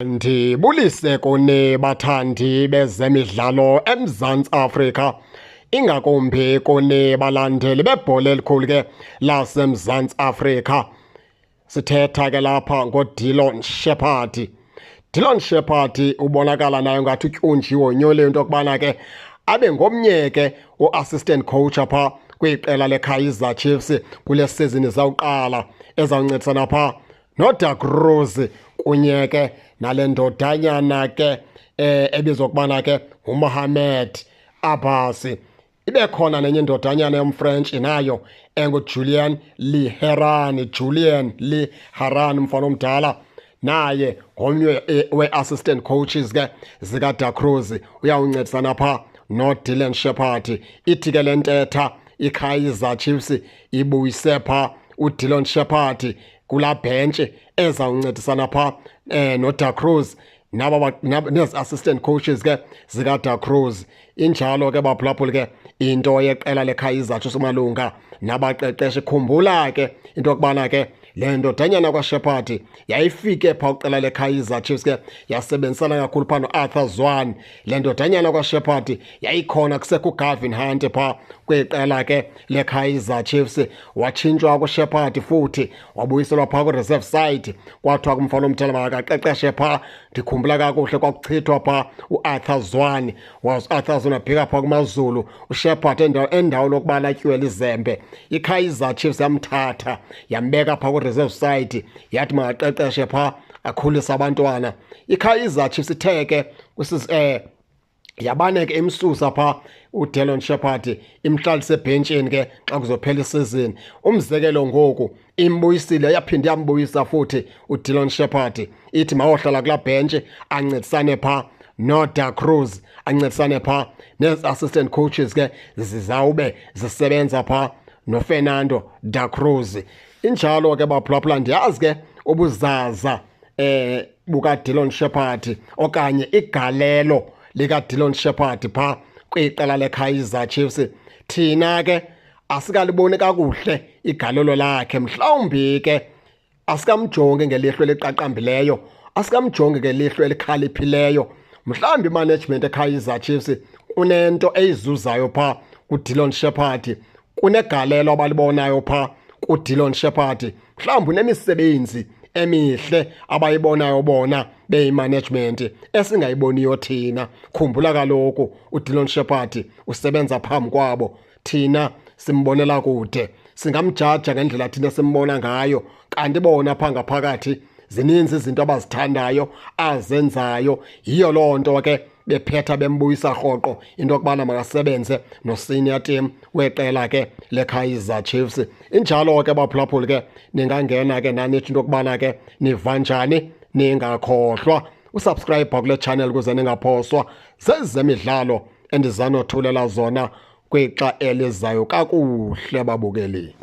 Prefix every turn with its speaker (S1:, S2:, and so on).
S1: Ndibulise kuni bathandi bezemidlalo eMzantsi Afrika, ingakumbi kuni balandeli bebhola elikhulu ke laseMzantsi Afrika. Sithetha ke lapha ngoDillon Sheppard. Dillon Sheppard ubonakala naye ngathi utyunjiwe unyuliwe into yokubana ke abe ngomnye ke u-assistant coach apha kwiqela leKaizer Chiefs kule season izawuqala, ezawuncedisana pha noDa Cruz kunye ke nale ndodanyana ke ebizwa ukubana ke nguMohamed Abbas. Ibe khona nenye indodanyana yomFrench nayo enguJulien Liheran, Julien Liharan, umfana omdala naye ngomnye we-assistant coaches ke zikaDa Cruz, uyawuncedisana pha noDillon Sheppard. Ithi ke le ntetha iKaizer Chiefs ibuyise pha uDillon Sheppard kulaa bhentshi ezawuncedisana pha noDa Cruz naba nezi assistant coaches ke zikaDa Cruz. Injalo ke baphulaphuli ke into yeqela leKaizer Chiefs malunga nabaqeqeshi. Khumbula ke into yokubana ke le ndodanyana kwaSheppard yayifike phaa kuqela leKaizer Chiefs ke yasebenzisana kakhulu phaa noArthur Zwane. Le ndodanyana kwaSheppard yayikhona kusekho uGavin Hunt phaa kwiqela ke leKaizer Chiefs, watshintshwa kuSheppard futhi wabuyiselwa phaa kwi-reserve side, kwathiwa kumfana omdala makaqeqeshe phaa. Ndikhumbula kakuhle kwakuchithwa phaa uArthur Zwane, was Arthur Zwane wabheka phaa kuMaZulu, uSheppard endawo lokuba latyiwe izembe, iKaizer Chiefs yamthatha yambeka phaa kwi-reserve side, yathi makaqeqeshe phaa akhulise abantwana. IKaizer Chiefs ithe ke yabane ke imsusa phaa uDillon Sheppard, imhlalise ebhentshini ke xa kuzophela isizini. Umzekelo ngoku imbuyisile, yaphinda yambuyisa futhi uDillon Sheppard, ithi mawohlala kulaa bhentshi ancedisane phaa noDa Cruz, ancedisane phaa nezi-assistant coaches ke zizawube zisebenza phaa noFernando Da Cruz. Injalo ke baphulaphula, ndiyazi ke ubuzaza bukaDillon Sheppard okanye igalelo likaDillon Sheppard phaa kwiqela leKaizer Chiefs. Thina ke asikaliboni kakuhle igalelo lakhe, mhlawumbi ke asikamjongi ngelihlo eliqaqambileyo, asikamjongi ngelihlo elikhaliphileyo. Mhlawumbi imanagement eKaizer Chiefs kunento eyizuzayo phaa kuDillon Sheppard, kunegalelo abalibonayo phaa kuDillon Sheppard, mhlawumbi unemisebenzi emihle abayibonayo bona beyimanagement esingayiboniyo thina. Khumbula kaloku uDillon Sheppard usebenza phambi kwabo, thina simbonela kude, singamjaja ngendlela thina simbona ngayo, kanti bona phaa ngaphakathi zininzi izinto abazithandayo azenzayo. Yiyo loo nto ke bephetha bembuyisa rhoqo into yokubana makasebenze no-senior team weqela ke leKaizer Chiefs. Injalo ke baphulaphuli ke, ningangena ke nanithi into yokubana ke niva njani, ningakhohlwa usubscribe kule channel ukuze ningaphoswa zezemidlalo endizanothulela zona kwixa elizayo. Kakuhle babukeli.